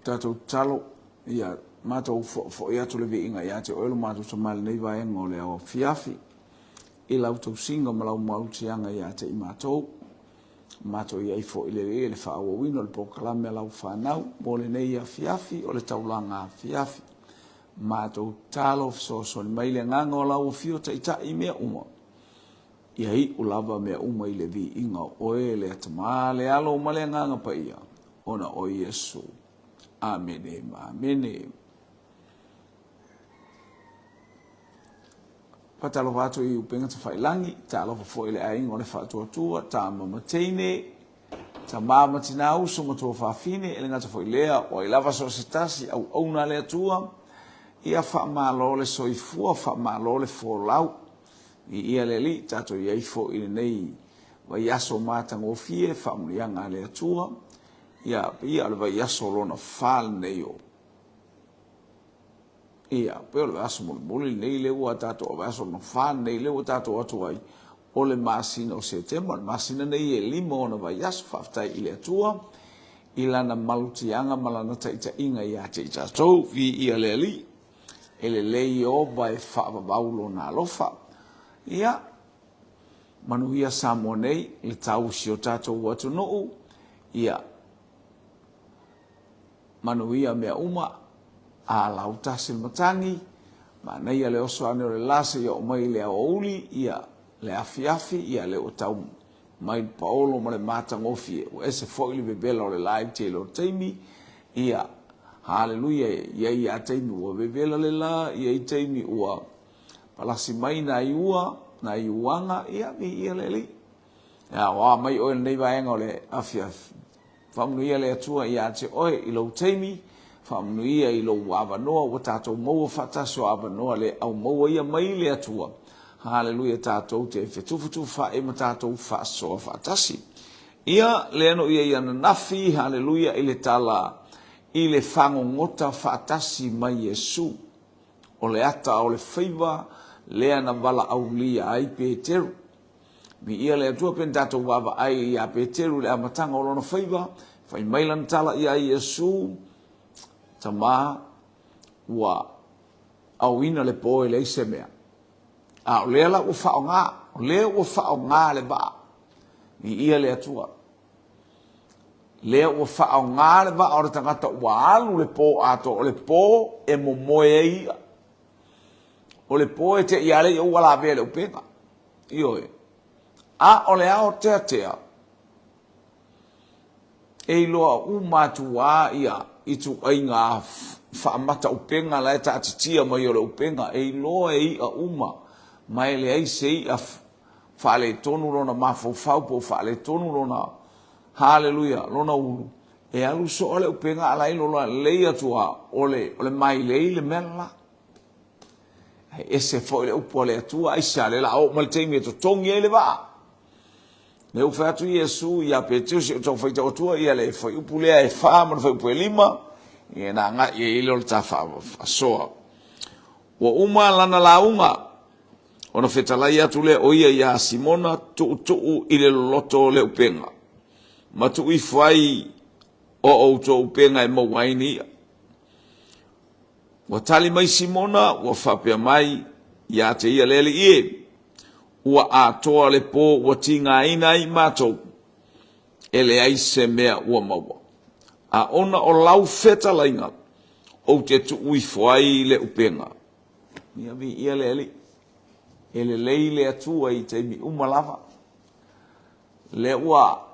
Tatou tatalo, ia matou fo'i atu le viiga ia te Oe lo matou Tama i lenei vaega o le aoafiafi, i Lau tausiga ma Lau malutiaga ia te i matou. Matou i ai foi i le le faaauauina o le polokalame a Lau fanau mo lenei afiafi o le taulaga afiafi. Matou tatalo, fesoasoani mai le Agaga o Lau Afio Taitai i mea uma. Ia iu lava mea uma i le viiga o Oe le Tama, le Alo ma le Agaga Paia, ona o Iesu. Amene ma amene. Faatalofa atu i upega tafailagi, talofa foi i le aiga o le Faatuatua, tama ma teine, tama ma tina, uso ma tuafafine, e le gata foi lea, o ai lava so o se tasi, auauna a le Atua, ia faamalo le soifua, faamalo le folau. Viia le Alii, tatou i ai foi i lenei vaiaso matagofie, faamanuiaga a le Atua. Ia, pei o le vaiaso lona fa lenei o Ia, pei o le vaiaso mulimuli lenei lea ua tatou, o le vaiaso lona fa lenei lea ua tatou atu ai, o le masina o Setema. O le masina nei e 5 ona vaiaso, faafetai i le Atua i lana malutiaga ma lana taitaiga ia te i tatou. Viia le Alii. E lelei Ieova e faavavau lona alofa. Ia, manuia Samoa nei, le tau o si o tatou atunuu, ia, manuia mea uma, a lautasi le matagi, manaia le oso ane o le la seia oo mai i le aoauli, ia, le afiafi, ia, lea ua tau mai le paolo ma le matagofie, ua ese foi le vevela o le la i le tele o taimi, ia, haleluia, e i ai lava taimi ua vevela le la, e i ai taimi ua palasi mai nai ua, nai uaga, ia, viia le Alii. Ia, o a mai oe i lenei vaega o le afiafi, Faamanuia le Atua ia te oe i lou taimi, faamanuia i lou avanoa ua tatou maua faatasi o avanoa le au maua ia mai le Atua. Haleluia tatou te fetufutufa'i ma tatou faasoa faatasi. Ia, lea no ia i ananafi, haleluia, i le tala i le fagogota faatasi ma Iesu. O le ata o le faiva lea na valaaulia ai Peteru. Viia le Atua pe na tatou vaavaai iā Peteru i le amataga o lona faiva, fai mai lana tala iā Iesu, Tama, ua aoina le po e leai se mea. A o lea la ua faaaoga, o lea ua faaaoga le vaa. Viia le Atua. Lea ua faaaoga le vaa o le tagata ua alu le po atoa, o le po e momoe ai ia. O le po e te i a lea ua lavea le upega. Ioe. A o le ao teatea, e iloa uma atu lava ia ituaiga faamata upega la e taatitia mai o le upega, e iloa e i'a uma, ma e leai se i'a faaletonu lona mafaufau po o faaletonu lona, haleluia, lona ulu, e alu soa le upega a la e iloa lelei atu lava o le mailei le mea le la. Ae ese foi le upu a le Atua, aisea lea o le a oo mai le taimi e totogi ai le vaa. Lea ua fai atu Iesu ia Peteru, se i ou tau faitau atua ia le fuaiupu lea e 4 ma le fuaiupu e 5, ia na agai ai lea o le ta faasoa. Ua uma lana lauga, ona fetalai atu lea o ia iā Simona, tuutuu i le loloto o le upega, ma tuu ifo ai o outou upega e maua ai ni i'a. Ua tali mai Simona, ua faapea mai ia te ia le Alii e, Ua atoa le po ua tigaina ai matou, e leai se mea ua maua. A ona o lau fetalaiga, ou te tuu ifo ai le upega. Ia viia le Alii. E lelei le Atua i taimi uma lava. Lea ua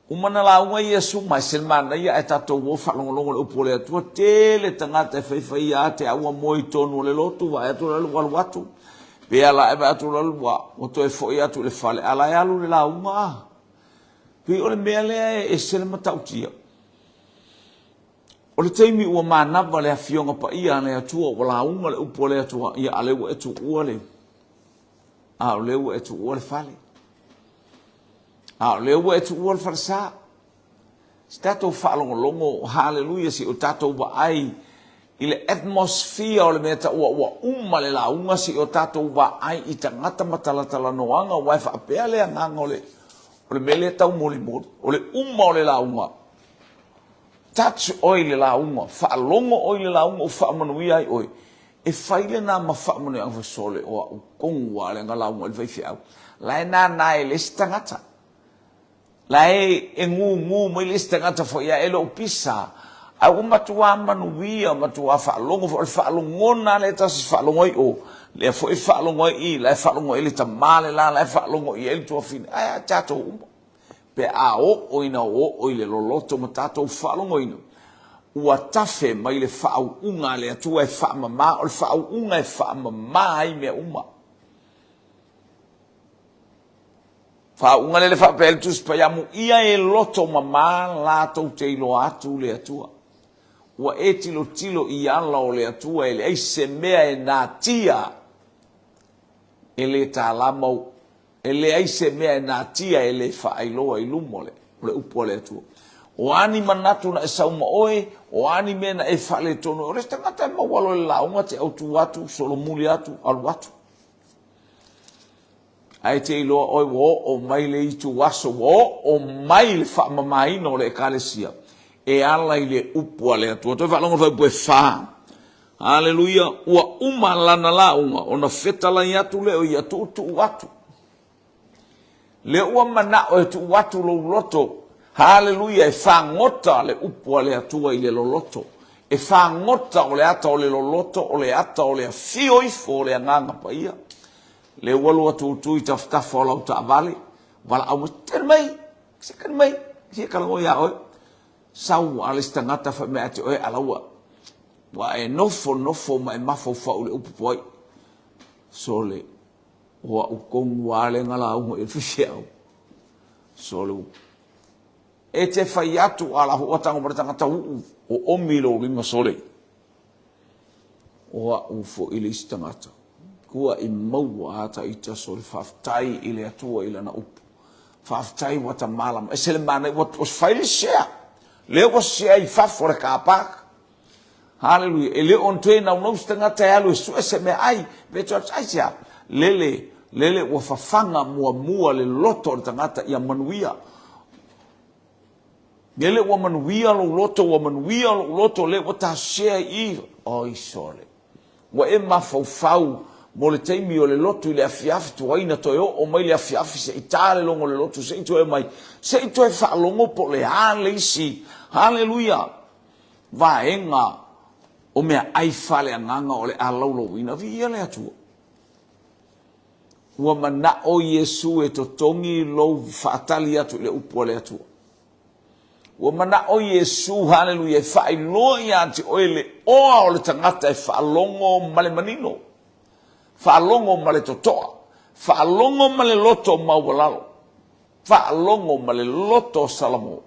Uma na lauga Iesu ma e se manaia ae tatou o faalogologo i le upu a le Atua, tele tagata e faifai a te au ua moe i totonu o le lotu, vaai atu la ua alu atu, pe a la e vaai atu la ua ua toe foi atu i le fale, a la e alu i le lauga a. Pei o le mea lea e ese le matautia. O le taimi ua manava le Afioga Paia a le Atua ua lauga le upu a le Atua, ia a lea ua e tuua le, a o lea ua e tuua le fale. A o lea ua e tuua le falesa. Se tatou faalogologo, haleluia, se i o tatou vaai i le atmosphere o le mea taua ua uma le lauga, se i o tatou vaai i tagata ma talatalanoaga, aua e faapea le agaga o le, o le mea lea e taumolimoli, o le uma o le lauga. Touch oe i le lauga, faalogo oe i le lauga ua faamanuia ai oe, e fai lena ma faamanuiaga fai sole o au tonu lava lea na lauga ai le faifeau. La e nānā e le isi tagata. La e e gūgū mai le isi tagata foi ia e le o pisa, ae ua matuā manuia, matuā faalogo foi. O le faalogona lava lea e tasi faalogo ai o, lea foi e faalogo ai i, la e faalogo i ai le tama le la, la e faalogo i ai le tuafine, ae a tatou uma. Pe a oo ina oo i le loloto ma tatou faalogoina, ua tafe mai le faauuga a le Atua e faamama, o le faauuga e faamama ai mea uma. Faauuga lea le faapea ai le Tusi Paia, Amuia e loto mama latou te iloa atu le Atua. Ua e tilotilo i ala o le Atua e leai se mea e natia e le tālama E leai se mea e natia e le faailoa i luma o le, o le upu a le Atua. O a ni manatu na e sau ma oe, o a ni mea na e faaletonu ai, o le isi tagata e maua loa i le lauga te autu atu, solomuli atu, alu atu. Ae te iloa oe ua oo mai le itu aso, ua oo mai le faamamaina o le Ekalesia e ala i le upu a le Atua. Toe faalogo i le fuaiupu e fa. Aleluia! Ua uma lana lauga ona fetalai atu lea o ia tuutuu atu. Lea ua manao e tuu atu lou loto. Haleluia! E fagota le upu a le Atua i le loloto. E fagota o le ata o le loloto, o le ata o le afio ifo o le Agaga Paia. Lea ua lua tutu i tafatafa o lau taavale, valaau mai, Tali mai! Se tali mai! Se talanoa iā oe. Sau a le isi tagata fai mai ia te oe, ala ua Ua e nofo nofo ma e mafaufau i le upu poai. Sole, o au tonu lava lea na lauga i ai le faifeau. Sole, e te fai atu a la foi ua tago mai le tagata uu o omi i lou lima sole. O au foi le isi tagata. Ua i maua a ta ita sole faafetai i le Atua i lana upu. Faafetai ua ta malama. Ese le manaia ua fai le share. Lea ua share i fafo o le car park. Haleluia. E le o toe naunau se tagata e alu e sue se meaai, pe toe atu, aisea? Lele, lele ua fafaga muamua le loto o le tagata ia manuia. Lele ua manuia lou loto, ua manuia lou loto, lea ua ta share i, oi sole. Ua e mafaufau mo le taimi o le lotu i le afiafi, tuai na toe oo mai le afiafi se i ta le logo o le lotu, se i toe mai, se i toe faalogo po o le a le isi. Haleluia! Vaega o meaai faaleagaga o le a laulauina. Viia le Atua. Ua manao Iesu e totogi lou faatali atu i le upu a le Atua. Ua manao Iesu, haleluia, e faailoa ia te oe le oa o le tagata e faalogo ma le manino, faalogo ma le totoa, faalogo ma le loto maualalo, faalogo ma le loto o Salamo.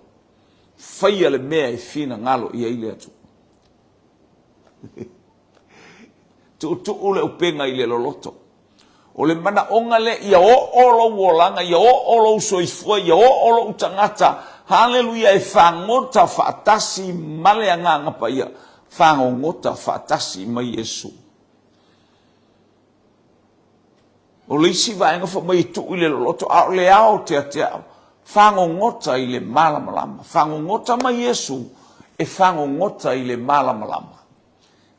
Faia le mea e finagalo i ai le Atua. Tuutuu le upega i le loloto. O le manaoga lea ia oo lou olaga, ia oo lou soifua, ia oo lou tagata, haleluia, e fagota faatasi ma le Agaga Paia, fagogota faatasi ma Iesu. O le isi vaega fai mai e tuu i le loloto, a o le ao teateao, fagogota i le malamalama. Fagogota ma Iesu e fagogota i le malamalama.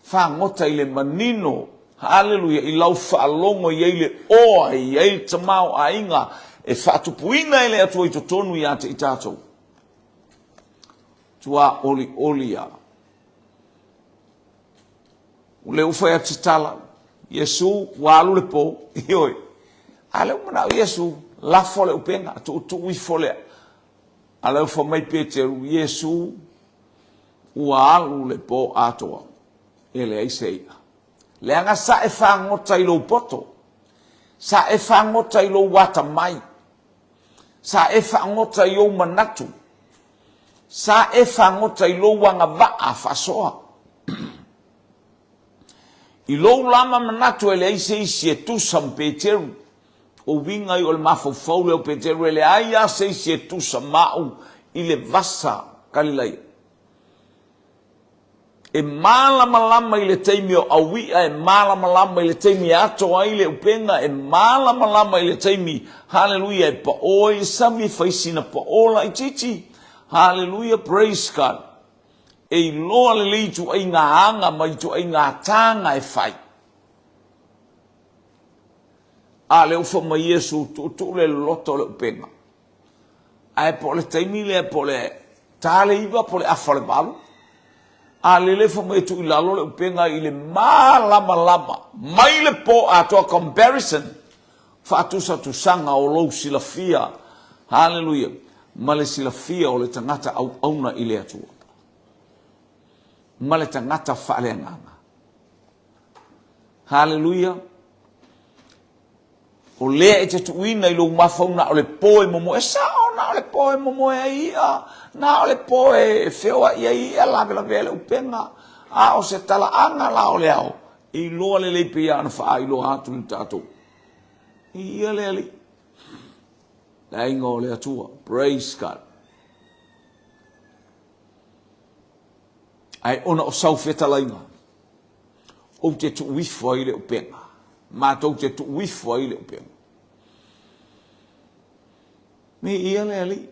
Fagota i le manino, haleluia, i lau faalogo i ai le oa, i ai le tamaoaiga e faatupuina e le Atua i totonu ia te i tatou. Tua olioli a. O lea ua fai atu se tala, Iesu, ua alu le po, ioe. A lea ua manao Iesu, lafo le upega, tuutuu ifo lea. A lea ua fai mai Peteru, Iesu, ua alu le po atoa, e leai se i'a. Leaga sa e fagota i lou poto, sa e fagota i lou atamai, sa e fagota i ou manatu, sa e fagota i lou agavaa faasoa. I lou lava manatu e leai se isi e tusa ma Peteru. O uiga ia o le mafaufau lea o Peteru, e leai lava se isi e tusa ma au i le vasa Kalilaia. E malamalama i le taimi o aui'a, e malamalama i le taimi e ato ai le upega, e malamalama i le taimi, haleluia, e pao ai le sami, e fai sina pao laitiiti. Haleluia, praise God. E iloa lelei ituaiga aga ma ituaiga taga e fai. A lea ua fai mai Iesu, tuutuu le loloto o le upega. Ae po o le taimi lea po o le ta le 9 po o le 7:30, a lele fai mai e tuu i lalo le upega i le malamalama mai le po atoa comparison faatusatusaga o lou silafia haleluia ma le silafia o le tagata auauna i le Atua ma le tagata faaleagaga haleluia O lea e te tuuina i lou mafau na o le po e momoe. E sao, na o le po e momoe ai i'a, na o le po e feoa'i ai i'a, lavelavea le upega. A o se talaaga la o le ao, e iloa lelei pei lava ona faailoa atu i tatou. I ia le Alii, le aiga o le Atua. Praise God. Ae ona o sau fetalaiga, ou te tuu ifo ai le upega, matou te tuu ifo ai le upega. Me ia le Alii,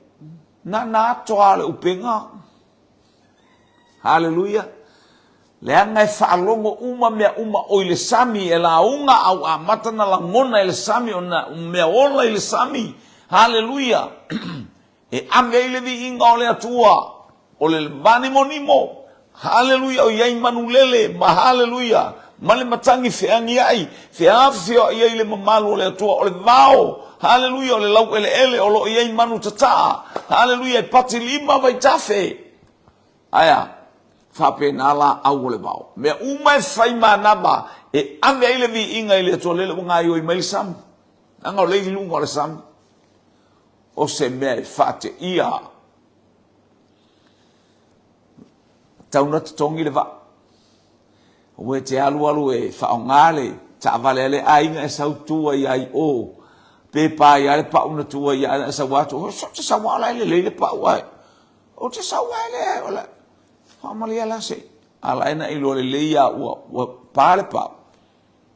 na na atoa le upega. Haleluia. Leaga e faalogo uma mea uma o i le sami e lauga a ua amata na lagona e le sami o na mea ola i le sami. Haleluia. E ave ai le viiga o le Atua, o le vanimonimo, haleluia, o i ai manulele, ma haleluia, ma le matagi feagiai, feafioai ai le mamalu o le Atua, o le vao, haleluia, o le laueleele o lo o i ai manu tataa, haleluia, e pati lima vaitafe. Ae a? Faapena laau o le vao. Mea uma e fai manava e ave ai le viiga i le Atua, lele ua gaoioi mai le sami. Leaga o lea i luga o le sami. O se mea e faateia. Tau na totogi le vaa. Aua e te alu alu e faaaoga le taavale a le aiga e sau tu ai lava i o, pe pa ai lava le pau na tu ai lava e sau atu, o te sau lava o la e lelei le pau ae. O te sau lava e le, o la, faamalie la se, a la e na iloa lelei lava ua, ua pa le pau.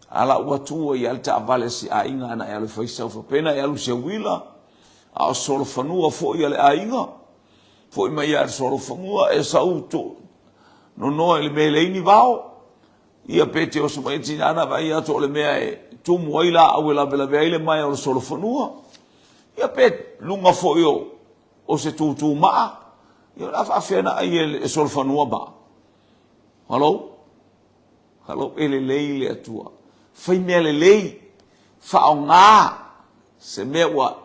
A la ua tu ai lava le taavale a si aiga ana e alu e fai sau faapena e alu i se uila, a o solofanua foi a le aiga, foi mai lava i le solofanua e sau tu nonoa i le mea e leai ni vao, ia pe te oso mai tina na vaai atu o le mea e tumu ai laau e lavelave ai le maea o le solofanua, ia pe luga foi o, o se tūtū maa, ia o le a faafefea na ai e solofanua maa. Hello? Hello, e lelei le Atua. Fai mea lelei, faaaoga se mea ua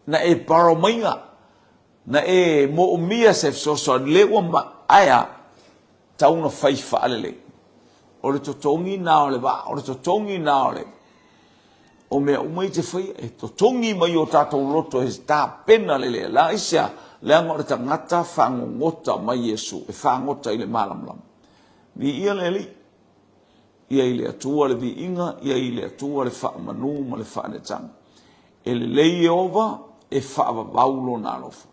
na e borrow maiga, na e moomia se fesoasoani, lea ua ma, ae a, tau na fai faalelei. O le totogi na o le vaa, o le totogi na o le, o mea uma i te faia, e totogi mai o tatou loto e tapena lelei. La aisea, leaga o le tagata fagogota mai Iesu, e fagota i le malamalama. Viia le Alii, ia i le Atua le viiga, ia i le Atua le faamanu ma le faaneetaga. E lelei Ieova, e faavavau lona alofa.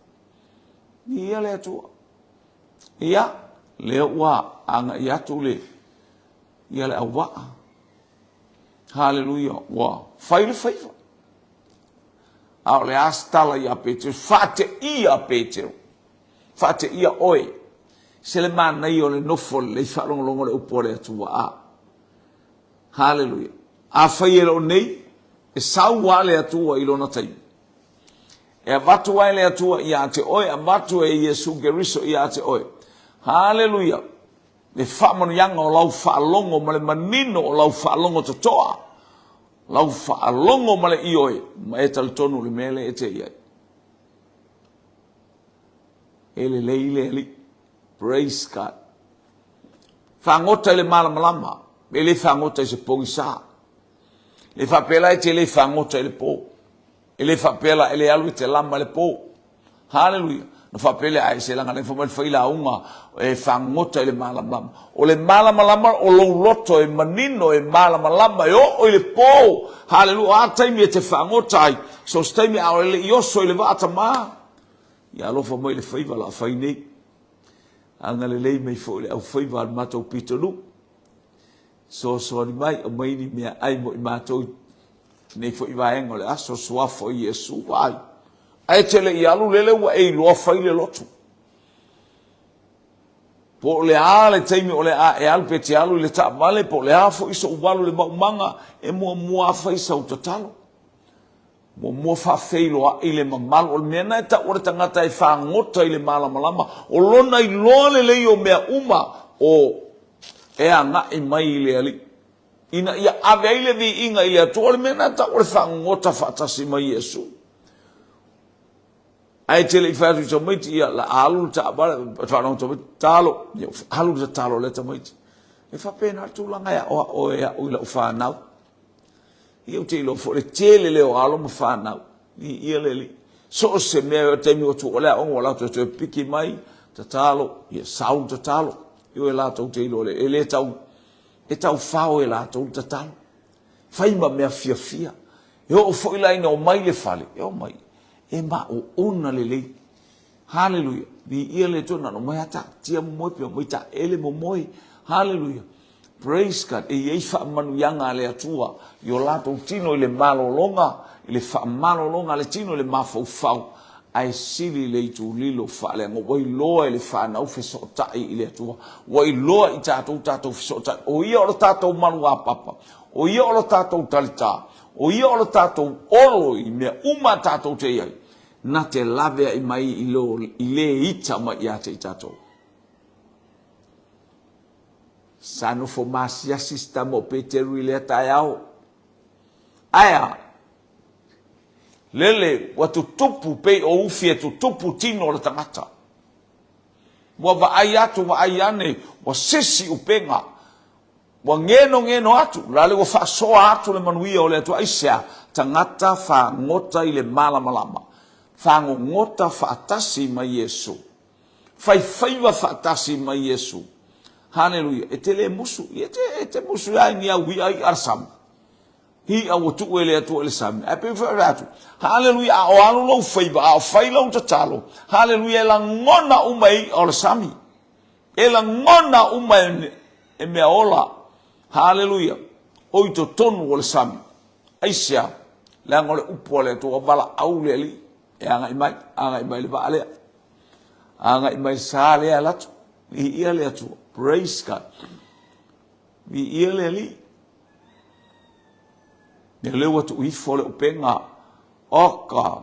Viia le Atua. Ia, lea ua agai atu le, ia le auvaa. Haleluia, ua fai le faiva. A o le a se tala ia Petero? Faateia Petero. Faateia oe. Se le manaia o le nofo lelei faalogologo le upu a le Atua. A. Haleluia. Afai e le o nei, e sau lava le Atua i lona taimi. E avatu ai le Atua ia te oe, avatu e Iesu Keriso ia te oe. Haleluia. Le faamanuiaga o lau faalogo ma le manino o lau faalogo totoa, lau faalogo ma le ioe, ma e talitonu i le mea lea e te i ai. E lelei le Alii. Praise God. Fagota i le malamalama, e le fagota i se pogisa. Le faapea la e te le fagota i le po. E le faapea la e le alu e te lama i le po. Haleluia. Na faapea lea, ai se laga le fai mai le failauga e fagota i le malamalama. O le malamalama o lou loto e manino, e malamalama, e oo i le po. Haleluia. O a taimi e te fagota ai, so o se taimi a o le i oso i le vaa tamā, ia alofa mai le faiva la fai nei. Agalelei mai foi le aufaiva a le matou pitonuu. Soasoani mai, aumai ni meaai mo i matou i nei foi vaega o le aso, suafa o Iesu, vaai. Ae te le i alu lele ua e iloa fai le lotu. Po o le a le taimi o le a e alu pe te alu i le taavale, po o le a foi sou alu i le maumaga, e muamua lava fai sau tatalo. Muamua faafeiloai le mamalu. O le mea lena e tau o le tagata e fagota i le malamalama, o lona iloa lelei o mea uma o e agai mai i le Alii, ina ia ave ai le viiga i le Atua. O le mea lena e tau o le fagota faatasi ma Iesu. Ae te le i fai atu i tamaiti, ia, la alu le taavale, faalogo tamaiti, talo, ia, alu le tatalo a lea tamaiti. E faapena le tulaga e aoao e au i lau fanau. Ia ou te iloa foi le tele lea o alo ma fanau. Ia le alii. So o se mea o taimi ua tuua le aoga ua latou toe piki mai, tatalo, ia sau le tatalo. Ioe latou te iloa le, e le tau, e tau fao e latou le tatalo. Fai ma mea fiafia. E oo foi la ina omai i le fale, e omai, e maoona lelei. Haleluia. Viia le Atua, na ona omai lava taatia momoe pe omai taele momoe. Haleluia. Praise God. E i ai faamanuiaga a le Atua i o latou tino i le malologa, i le faamalologa a le tino i le mafaufau, ae sili le itulilo faaleaga. Ua iloa e le fanau fesootai i le Atua. Ua iloa i tatou tatou fesootai. O ia o le tatou maluapapa. O ia o le tatou talitā. O ia o le tatou olo i mea uma a tatou te i ai, na te laveai mai i lo, i le ita mai ia te i tatou. Sa nofo maasiasi si tama o Peteru i lea taeao. Ae a? Lele ua tutupu pei o ufi e tutupu tino o le tagata. Ua vaai atu, vaai ane, ua sisi upega. Ua genogeno atu, la le ua faasoa atu le manuia o le Atua. Aisea? Tagata fagota i le malamalama, fagogota faatasi ma Iesu, faifaiva faatasi ma Iesu. Haleluia! E te le musu, ia te, e te musu ia i ni au i'a, i'a le sami. I'a ua tuu e le Atua i le sami. Ae pei foi atu, haleluia, a o alu lou faiva, a o fai lau tatalo, haleluia, e lagona uma e i'a o le sami. E lagona uma e mea ola, haleluia, o i totonu o le sami. Aisea? Leaga o le upu a le Atua, ua valaau le Alii, e agai mai, agai mai le vaa lea. Agai mai le sa lea e alu atu. Viia le Atua. Praise God. Viia le Alii. Ia lea ua tuu ifo le upega. Oka,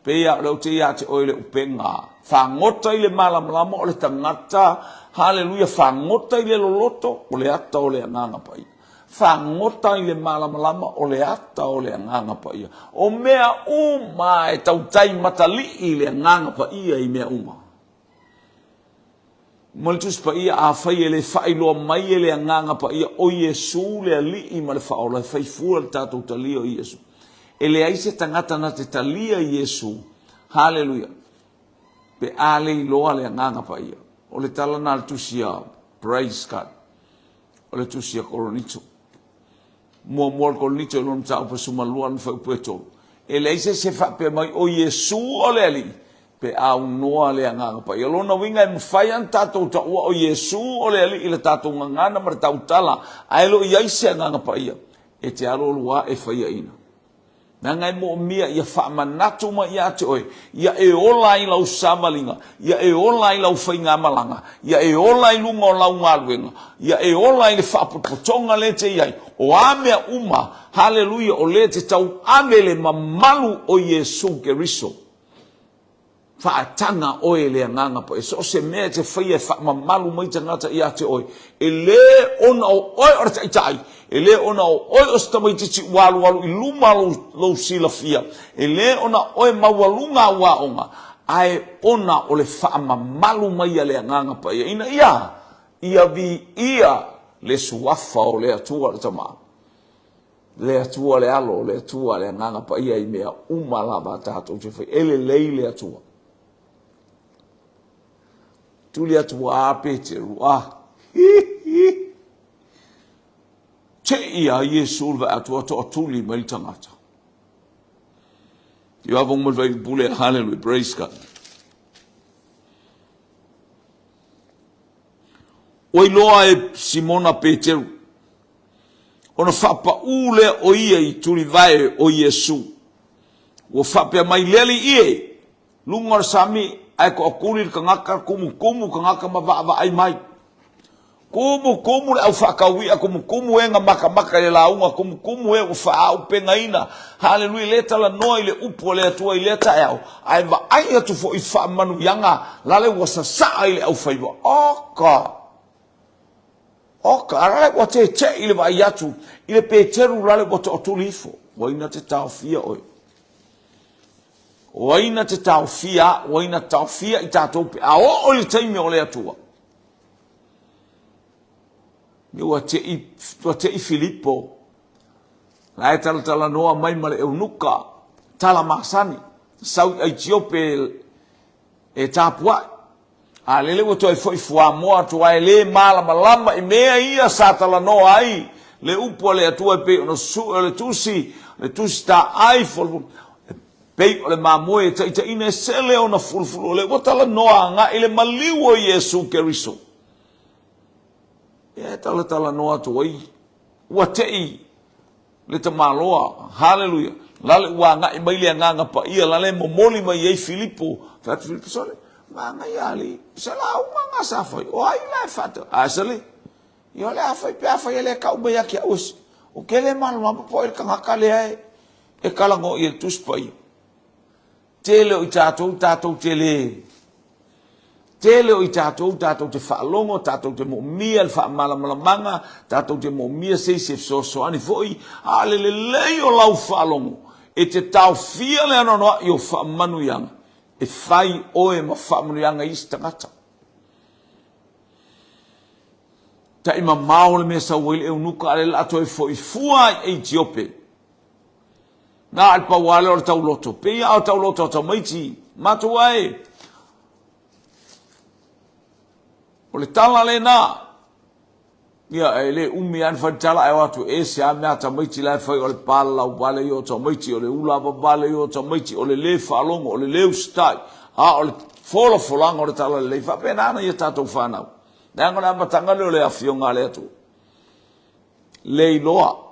pei lava o lea ou te ia te oe le upega. Fagota i le malamalama o le tagata, haleluia, fagota i le loloto, o le ata o le Agaga Paia. Fagota i le malamalama o le ata o le Agaga Paia. O mea uma e tautai matalii i le Agaga Paia i mea uma. Ma le Tusi Paia, Afai e le faailoa mai e le Agaga Paia o Iesū le Alii ma le Faaola, e fai fua le tatou talia o Iesū. E leai se tagata na te talia Iesū, haleluia, pe a le iloa le Agaga Paia. O le tala na a le Tusi a, praise God, o le Tusi a Koronito. Muamua o le Korinito i lona mataupu e 12 lona fuaiupu e 3. E leai se isi e faapea mai o Iesū o le Alii, pe aunoa le Agaga Paia. O lona uiga e mafai lava ona tatou taua o Iesū o le Alii i le tatou gagana ma le tautala, ae le o i ai se Agaga Paia e te alualu ae faiaina. Leaga e moomia ia faamanatu mai ia te oe, ia e ola ai lau savaliga, ia e ola ai lau faigamalaga, ia e ola i luga o lau galuega, ia e ola i le faapotopotoga lea e te i ai. O a mea uma, haleluia, o lea e te tauave le mamalu o Iesu Keriso. Faataga oe e le Agaga Paia. So o se mea e te faia e faamamalu mai tagata ia te oe, e lē ona o oe o le taitai, e lē ona o oe o se tamaitiiti ua alualu i luma lou, lou silafia, e lē ona oe maualuga au aoga, ae ona o le faamamalu mai a le Agaga Paia, ina ia, ia viia le Suafa o le Atua le Tama. Le Atua le Alo, le Atua le Agaga Paia i mea uma lava a tatou te fai. E lelei le Atua. Tuli atu a Peteru, a hi hi. Te ia Iesu le vaai atu a toatuli mai le tagata. Ia avong mai vai pule, hallelujah, praise God. Ua iloa e Simona Peteru Ona faapaū lea o ia i tulivae o Iesu. Ua faapea mai, Le Alii e, luga o le sami, ae toatuli le tagata, tumutumu tagata ma vaavaai mai. Kumukumu le au faakaui'a, kumukumu e na makamaka i le lauga, kumukumu e ua faaaupegaina. Haleluia, lea e talanoa i le upu a le Atua i lea taeao, ae vaai atu foi i faamanuiaga lale ua sasaa i le aufaiva. Oka! Oka! A lale ua tete'i i le vaai atu i le Peteru lale ua tootuli ifo. Ua ina te taofia oe. O ai na te taofia a'u, o ai na taofia i tatou pe a oo i le taimi o le Atua. Ua te'i, ua te'i Filipo, la e talatalanoa mai ma le eunuka, tala masani, sau i Aitiope e tapua'i. A lele ua toe foi fuamoa atu ai, e le malamalama i mea ia sa talanoa ai le upu a le Atua e pei ona sue o le tusi, le tusi taai, e pei o le mamoe e taitaiina e sele ona fulufulu o lea ua talanoa agai i le maliu o Iesu Keriso. Ia e talatalanoa atu ai, ua tei le tamaloa, haleluia, lale ua agai mai le Agaga Paia, lale e momoli mai ai Filipo, fai atu Filipo, sole, manaia alii, se lauga na sa fai, o ai la e faata, a sole, ia o le a fai pe a fai e le kau mai ia te au, o ke le malamalama po o ai le tagata lea e, e talanoa i le Tusi Paia. Tele o i tatou, tatou te le, tele o i tatou, tatou te faalogo, tatou te moomia le faamalamalamaga, tatou te moomia se isi e fesoasoani foi, a o le lelei o lau faalogo, e te taofia le anoanoai o faamanuiaga e fai oe ma faamanuiaga i isi tagata. Taimamao le mea sau ai le eunuka, a o lea o le a toe foi fua i Etiope. Na o le pau lava lea o le tauloto. Pei lava o tauloto a tamaiti, matua e. O le tala lena. Ia, e le umi lava ona fai le tala ae o atu e ese lava mea a tamaiti la e fai o le palalau vale ia o tamaiti, o le ula vavale ia o tamaiti, o le lē faalogo, o le lē usitai, a o le folafolaga o le tala lelei. E faapena ona ia tatou fanau. Leaga o le amataga lea o le afioga a le Atua. Le iloa.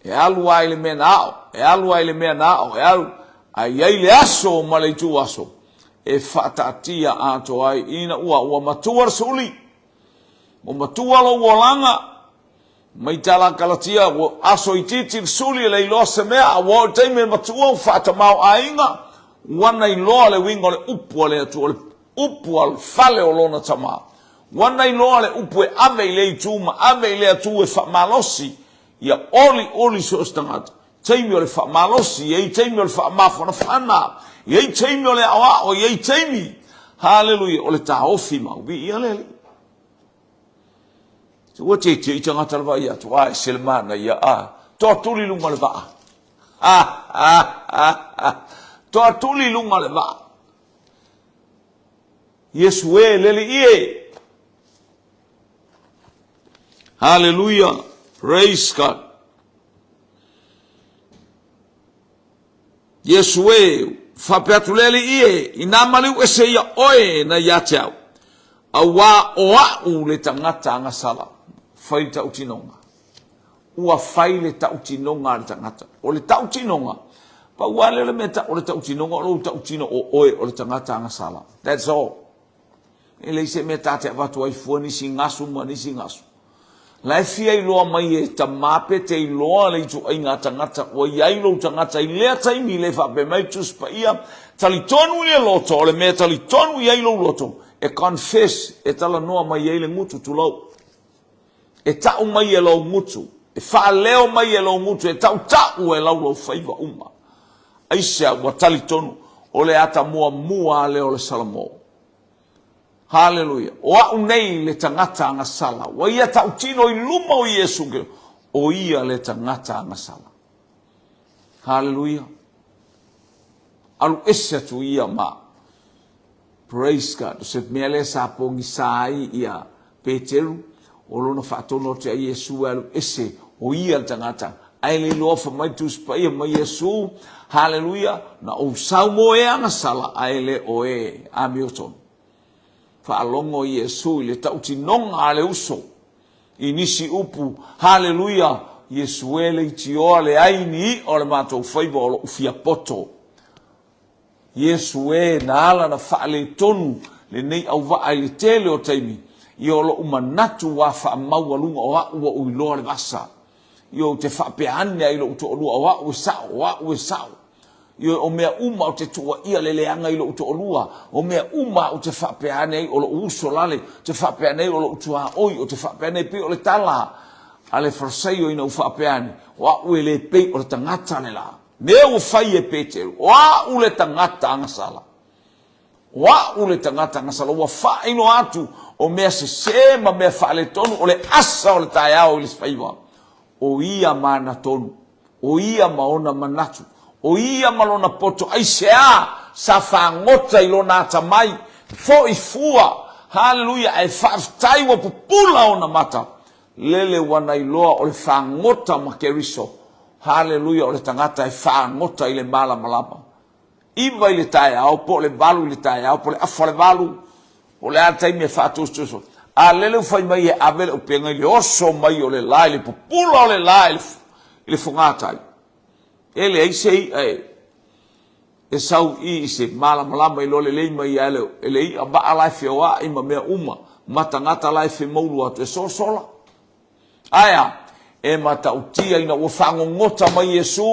E alu lava i le mea na ao, e alu lava i le mea na ao, e alu, ae i ai le aso ma le ituaso e faataatia atoa ai ina ua, ua matua le suli, ua matua lou olaga, mai tala Kalatia, ua aso itiiti le suli e le iloa se mea, a ua oo i le taimi e matua ua faatamaoaiga, ua na iloa le uiga o le upu a le Atua, o le upu a le fale o lona tama. Ua na iloa le upu e ave i lea itu ma ave i lea itu e faamalosi Ia olioli so o se tagata, taimi o le faamalosi, e i ai taimi o le faamafanafana, e i ai taimi o le aoao, e i ai taimi, haleluia, o le taofi mau. Viia le Alii. Ua teitei tagata le vaai atu, a ese le manaia, a toatuli luga o le vaa. Ha, ha, ha, ha. Toatuli luga o le vaa. Iesu e, le Alii e. Hallelujah. Praise God. Iesu e, faapea atu le Alii e, inā maliu ese ia oe na ia te au, auā o a'u le tagata agasala, fai le tautinoga. Ua fai le tautinoga a le tagata. O le tautinoga, pau lava lea o le mea tau o le tautinoga, o lou tautino o oe o le tagata agasala. That's all. E leai se mea ta te avatu ai fua nisi gasu ma nisi gasu. La e fia iloa mai e tama pe te iloa le ituaiga tagata ua i ai lou tagata i lea taimi le faapea mai Tusi Paia, talitonu i le loto, o le mea talitonu i ai lou loto, e confess, e talanoa mai ai le gutu, tulou. E tau mai e lou gutu, e faaleo mai e lou gutu, e tautau e lau lou faiva uma. Aisea ua talitonu, o le ata muamua lea o le Salamo. Haleluia. O a'u nei le tagata agasala. Ua ia tautino i luma o Iesu Keriso, o ia le tagata agasala. Haleluia. Alu ese atu ia ma. Praise God. O se mea lea sa pogisa ai ia Peteru, o lona faatonu atu ia Iesu e alu ese, o ia le tagata. Ae le iloa fa mai Tusi Paia mai Iesu, haleluia, na ou sau mo e agasala, ae le o e amiotonu. Faalogo Iesu i le tautinoga a le uso, i nisi upu, haleluia, Iesu e leitioa leai ni i'a o le matou faiva o lo'u fiapoto. Iesu e, na ala na faaletonu lenei auvaa i le tele o taimi. Ia o loʻu manatu ua faamaualuga o aʻu ua ou iloa le vasa. Ioe, ou te faapea ane ai i loʻu toʻalua o aʻu e saʻo, o aʻu e saʻo. Ioe, o mea uma ou te tuuaʻia le leaga i loʻu toʻalua, o mea uma aʻu te faapea ane ai o loʻu uso lale, te faapea ane ai o loʻu tuaoi, o te faapea ane ai pei o le tala a le Farisaio ina ua faapea ane, o aʻu e le pei o le tagata le la. Mea ua fai e Peteru, o aʻu le tagata agasala. O aʻu le tagata agasala, ua faailoa atu o mea sesē ma mea faaletonu o le asa o le taeao i le faiva. O ia ma ana tonu, o ia ma ona manatu, o ia ma lona poto, aisea sa fagota i lona atamai, foʻi fua, haleluia, ae faafetai ua pupula ona mata, lele ua na iloa o le fagota ma Keriso, haleluia, o le tagata e fagota i le malamalama. 9 i le taeao, po o le 8 i le taeao, po o le afa le 8, po o le a le taimi e faatosotoso ai. A lele ua fai mai e ave le upega i le oso mai o le la, i le pupula o le la i le fogatai, e leai se iʻa e e sau i i se malamalama iloa lelei mai ia e le iʻa vaa la e feoaʻi ma mea uma, ma tagata la e femoulu atu e sosola. Ae a? E matautia ina ua faagogota mai Iesu,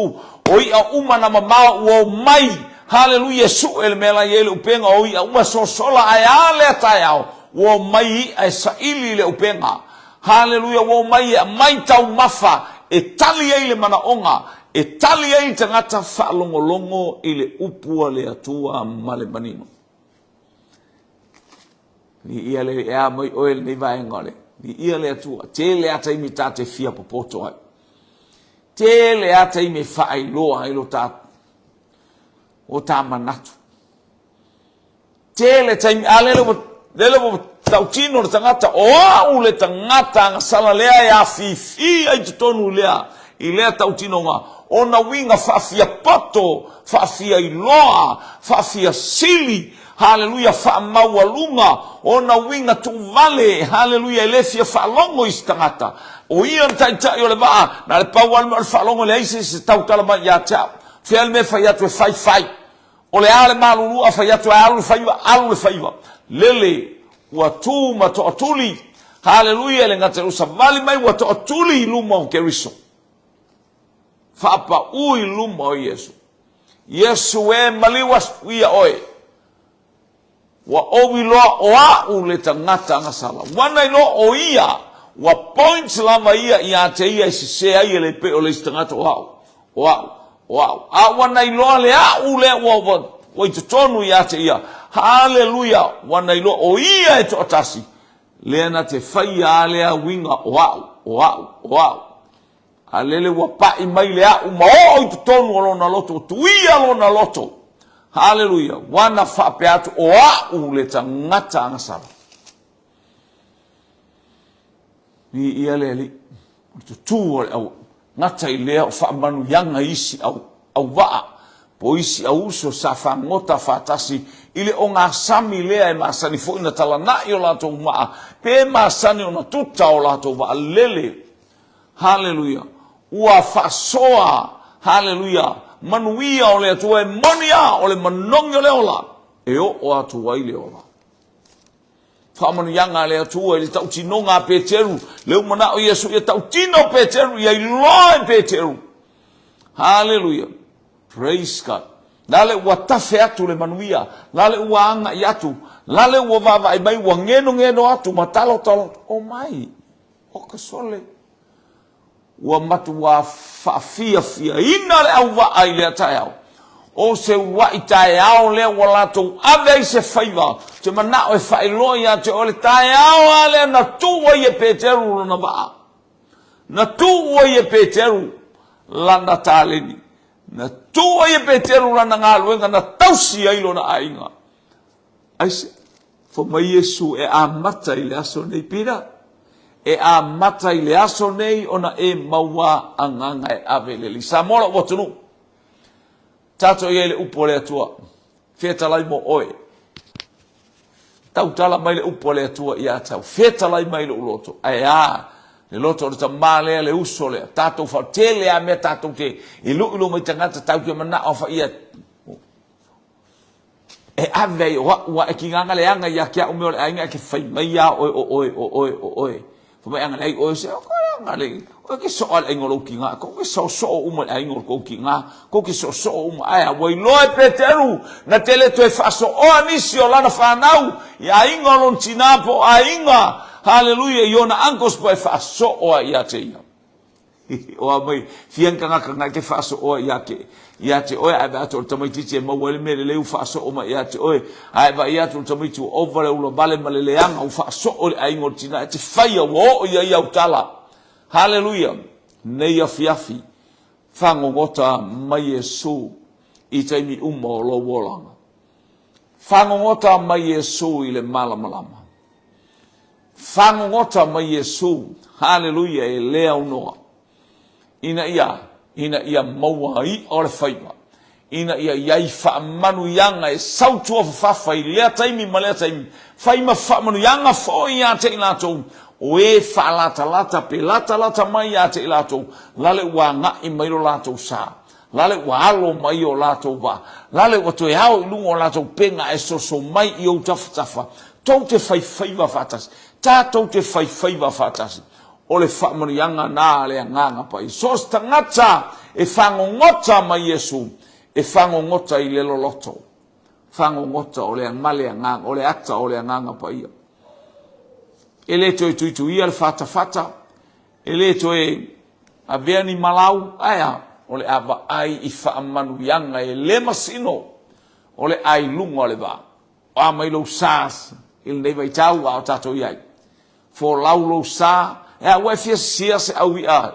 o iʻa uma na mamao ua omai, haleluia, e suʻe le mea la i ai le upega, o iʻa uma e sosola, ae a lea taeao, ua omai iʻa e saili i le upega, haleluia, ua omai e aumai taumafa e tali ai le manaoga, e tali ai le tagata faalogologo i le upu a le Atua ma le manino. Viia le e a mai oe lenei vaega o le viia le Atua. Tele a taimi ta te fia popoto ai. Tele a taimi e faailoa ai lo ta o ta manatu. Tele taimi a lele ua lele ua tautino le tagata o au le tagata agasala lea e afifi ai totonu i lea i lea tautinoga ona uiga faafiapoto, faafiailoa, faafiasili Haleluia, faamaualuga ona uiga tuuvale, haleluia, e le fia faalogo i se tagata. O ia le taitai o le vaa, na le pau lava le mea o le faalogo, e leai se isi e tautala mai ia te au. Fea le mea e fai atu e fai, fai. O le a le malulu a fai atu e alu le faiva, alu le faiva. Lele, ua tu ma toatuli, haleluia, e le gata ua savali mai ua toatuli i luma o Keriso. Faapaū i luma o Iesu. Iesu e, maliu atu ia oe. Ua ou iloa o aʻu le tagata agasala. Ua na iloa o ia, ua point lava ia ia te ia e sese ai e le pei o le isi tagata o aʻu, o aʻu, o aʻu. A ua na iloa le aʻu lea ua, ua, ua i totonu ia te ia. Haleluia! Ua na iloa o ia e toatasi, lea na te faia a lea uiga o aʻu, o aʻu, o aʻu. A lele ua paʻi mai le aʻu ma oo i totonu o lona loto, ua tuia lona loto. Haleluia! Ua na faapea atu, o aʻu le tagata agasala. Viia le Alii, o le tutū o le au gata i lea o faamanuiaga i isi au, auvaa, po isi au uso sa fagota faatasi i le ogasami lea e masani foi na talanai o latou maa, pe masani ona tuta o latou vaa lele. Haleluia! Ua faasoa, haleluia, manuia o le Atua e moni a o le manogi o le ola e oo atu ai le ola. Faamanuiaga a le Atua i le tautinoga a Peteru, le ua manao Iesu ia tautino Peteru, ia iloa e Peteru. Haleluia! Praise God! Lale ua tafe atu le manuia, lale ua agai atu, lale ua vaavaai mai, ua genogeno atu ma talotalo atu, omai. O ka sole, ua matuā faafiafiaina le auvaa i lea taeao. O se uluaʻi taeao lea ua latou ave ai se faiva, ou te manaʻo e faailoa iā te oe le taeao a lea na tuu ai e Peteru lona vaa. Na tuu ai e Peteru lana taleni. Na tuu ai e Peteru lana galuega na tausi ai lona aiga. Aisea? Fai mai Iesu, E amata i le aso nei, Pita, e amata i le aso nei ona e maua agaga e ave i le Alii. Samoa lou atunuu, tatou i ai le upu a le Atua, fetalai mo oe. Tautala mai le upu a le Atua ia te au, fetalai mai lou loto. Ae a, le loto o le tamā lea, le uso lea, tatou faatele a mea tatou te, e luʻi lou mai tagata, tatou te manao fa ia. E ave ai o a'u a e kīgaga leaga ia te a'u mea o le aiga e te fai mai a oe o oe o oe o oe. Fai mai agalelei oe se o koe agalelei. Oe ke so'o a le aiga o lou kīgā. Kou ke so'oso'o uma i le aiga o kou kīgā. Kou ke so'oso'o uma ae a ua iloa e Peteru na te le toe faaso'oa nisi o lana fanau i aiga o lona tinā po o aiga, haleluia, i ona uncles po e faaso'o ai ia te ia. O a mai, fia ni tagata na e te faaso'oa ia te, ia te oe, ae vaai atu o le tamaitiiti e maua ai le mea lelei ua faaso'o mai ia te oe, ae vaai atu o le tamaiti ua ova le ula vale ma le leaga ua faaso'o i le aiga o le tina e te faia ua oo i ai au tala. Haleluia! Nei afiafi, fagogota mai Iesu i taimi uma o lou olaga. Fagogota mai Iesu i le malamalama. Fagogota mai Iesu, haleluia, e le aunoa, ina ia, ina ia maua i'a o le faiva, ina ia i ai faamanuiaga e sautua fafafa i lea taimi ma lea taimi, fai ma faamanuiaga foi ia te i latou o e faalatalata pe latalata mai ia te i latou, lale ua aga'i mai lo latou sa, lale ua alo mai o latou vaa, lale ua toe ao i luga o latou pega ae soso mai i ou tafatafa, tou te faifaiva faatasi, tatou te faifaiva faatasi. O le faamanuiaga na a le Agaga Paia. So o se tagata e fagogota mai Iesu, e fagogota i le loloto, fagogota o le ma le Agaga, o le ata o le Agaga Paia. E le toe tuituia le fatafata, E le toe avea ni malau, ae a? O le a vaai i faamanuiaga e le masino o le a i luga o le vaa. O a mai lou sa i lenei vaitau a o tatou i ai? Folau lou sa, e a, ua e fia sisia se au i'a?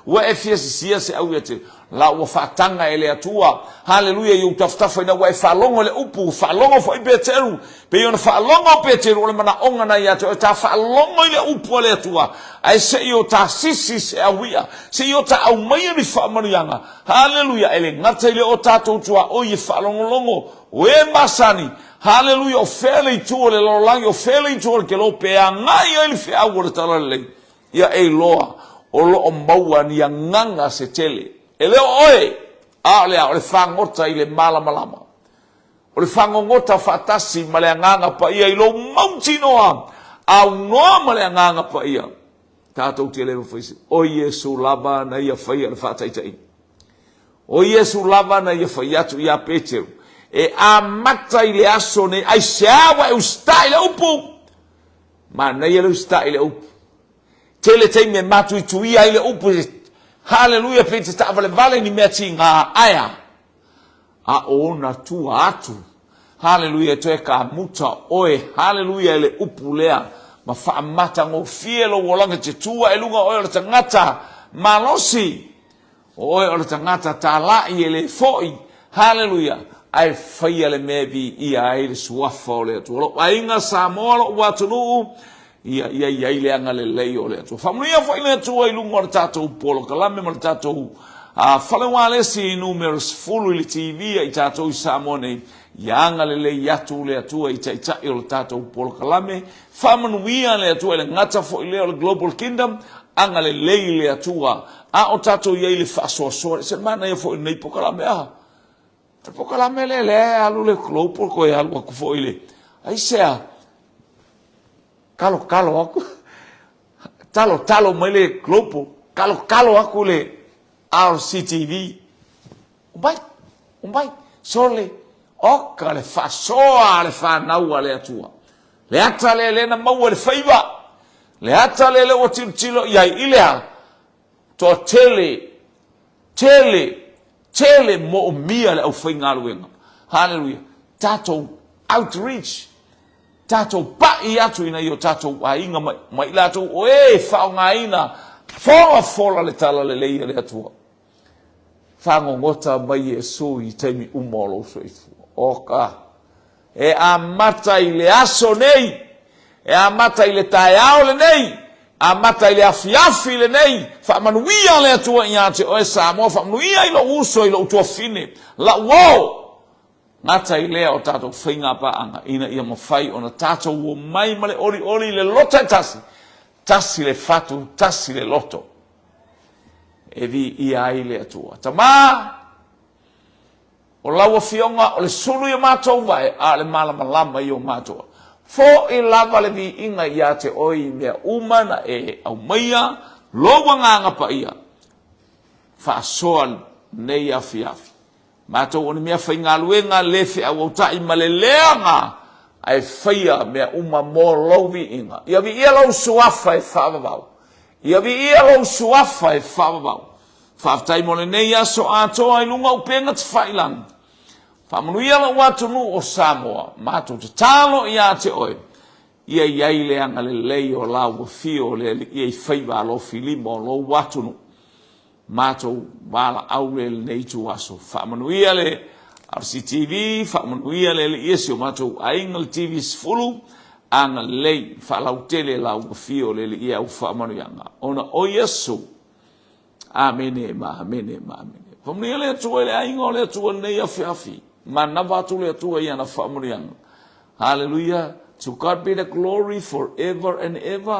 Ua e fia sisia se au i'a te? La ua faataga e le Atua. Haleluia i ou tafatafa ina ua e faalogo i le upu, faalogo foi Peteru, pei ona faalogo Peteru o le manaoga na ia te oe, ta faalogo i le upu a le Atua, ae se i o ta sisi se au i'a, se i o ta aumaia ni faamanuiaga. Haleluia, e le gata i le o tatou tuaoi e faalogologo, o e masani, haleluia, o fea le itu o le lalolagi, o fea le itu o le kelope e agai ai le feau o le Talalelei. Ia e iloa o lo o maua ni agaga se tele. E le o oe, a o le a? O le fagota i le malamalama. O le fagogota faatasi ma le Agaga Paia i lou mautinoa, aunoa ma le Agaga Paia. Tatou te le mafai se. O Iesu lava na ia faia le faataitaiga. O Iesu lava na ia fai atu iā Peteru, E amata i le aso nei, aisea ua e usitai le upu? Manaia le usitai i le upu. Tele taimi e matuituia ai le upu, haleluia, pei te taavalevale ni mea tiga, ae a? A o ona tua atu, haleluia, e toe kamuta oe, haleluia, e le upu lea, ma faamatagofie lou olaga te tua i luga oe o le tagata malosi. O oe o le tagata talai e le foi, haleluia, ae faia le mea e viia ai le suafa o le Atua. Lou aiga Samoa, lou atunuu, ia ia i ai le agalelei o le Atua. Faamanuia foi le Atua i luga o le tatou polokalame ma le tatou fale ualesi numera 10 i le TV a i tatou i Samoa nei. Ia agalelei atu le Atua i taitai o le tatou polokalame. Faamanuia le Atua i le gata foi lea o le Global Kingdom, agalelei le Atua a o tatou i ai i le faasoasoa. Se manaia foi lenei polokalame a. Le polokalame lea lea e alu le Global koe alu atu foi le aisea talo talo atu talo talo mai le Global talo talo atu le RCTV. Umai, umai, sole, oka le faasoa a le fanau a le Atua. Le ata lea lea na maua i le faiva, le ata lea lea ua tilotilo i ai, i le a? Toatele, tele, tele moomia le aufaigaluega. Haleluia. Tatou outreach, tatou pai atu i nai o tatou aiga ma, ma i latou o e e faaaogaina folafola le talalelei a le Atua. Fagogota mai Iesu i taimi uma o lou soifua. Oka! E amata i le aso nei, e amata i le taeao lenei, amata i le afiafi lenei, faamanuia le Atua ia te oe Samoa, faamanuia i lou uso, i lou tuafine, lau uo, gata i lea o tatou faiga paaga, ina ia mafai ona tatou omai ma le olioli i le loto e tasi, tasi le fatu, tasi le loto, e viia ai le Atua. Tama! O lau Afioga o le sulu i o matou vae, a o le malamalama i o matou ala. Foʻi lava le viiga ia te oe i mea uma na e aumaia lou Agaga Paia faasoa lenei afiafi. Matou o ni mea faigaluega le feauautai ma le leaga, ae faia mea uma mo lou viiga. Ia viia lou suafa e faavavau. Ia viia lou suafa e faavavau. Faafetai mo lenei aso atoa i luga o upega tafailagi. Faamanuia lou atunuu o Samoa, matou tatalo ia te oe, ia i ai le agalelei o lau afio o le Alii i faiva alofilima o lou atunuu. Matou valaau lea i lenei ituaso. Faamanuia le RCTV, faamanuia le Alii e si o matou aiga le TV10, agalelei, faalautele lau afio o le Alii e au faamanuiaga. Ona o Iesu. Amene ma amene ma amene. Faamanuia le Atua i le aiga o le Atua lenei afiafi. Manava atu le Atua i ana faamanuiaga. Hallelujah. To God be the glory forever and ever.